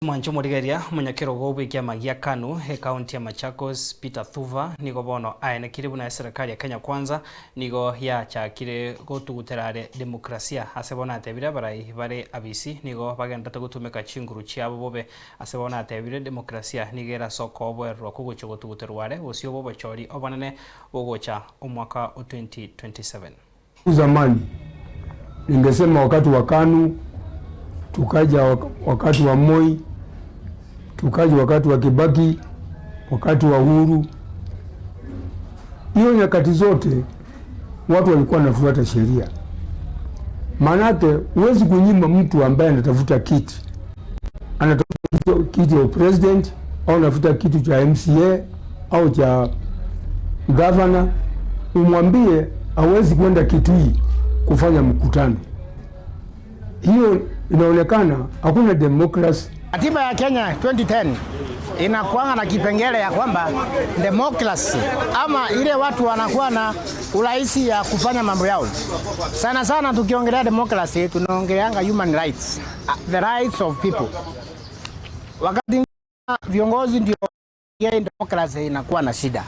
Mwancho morigeria omonyakerogo bw'ekiama gia KANU ekaunti ya Machakos Peter Thuva nigo bono aenekire buna eserekari ya Kenya Kwanza nigo yachakire gotugutera are demokrasia ase bono atebire abarai bare abisi nigo bagenderete gotumeka chinguru chiabo bobe ase bono atebire demokrasia nigo ere ase okoboererwa kogochia gotuguterwa are bosio bwa obochori obonene bogocha omwaka o 2027. Zamani ningesema wakati wa KANU, tukaja wakati wa Moi, tukaja wakati wa Kibaki, wakati wa Uhuru. Hiyo nyakati zote watu walikuwa wanafuata sheria. Maanake huwezi kunyima mtu ambaye anatafuta kiti, anatafuta kiti cha president au anatafuta kitu cha MCA au cha governor, umwambie hawezi kwenda Kitui kufanya mkutano. Hiyo inaonekana hakuna demokrasi. Katiba ya Kenya 2010 inakuanga na kipengele ya kwamba demokrasi ama ile watu wanakuwa na urahisi ya kufanya mambo yao. Sana sana tukiongelea demokrasi tunaongeleanga human rights, the rights of people. Wakati viongozi ndio demokrasi inakuwa na shida.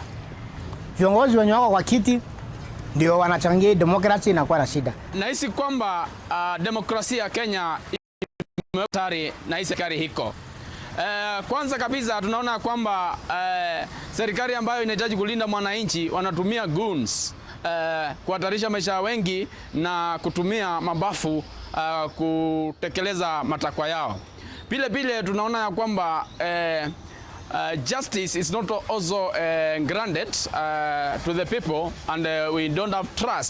Viongozi wenye wako kwa kiti ndio wanachangia demokrasi inakuwa na shida. Nahisi kwamba demokrasia ya Kenya hatari na hii serikali hiko. Kwanza kabisa tunaona kwamba serikali ambayo inahitaji kulinda mwananchi wanatumia goons kuhatarisha maisha ya wengi na kutumia mabavu kutekeleza matakwa yao. Vile vile tunaona ya kwamba justice is not also granted to the people and we don't have trust.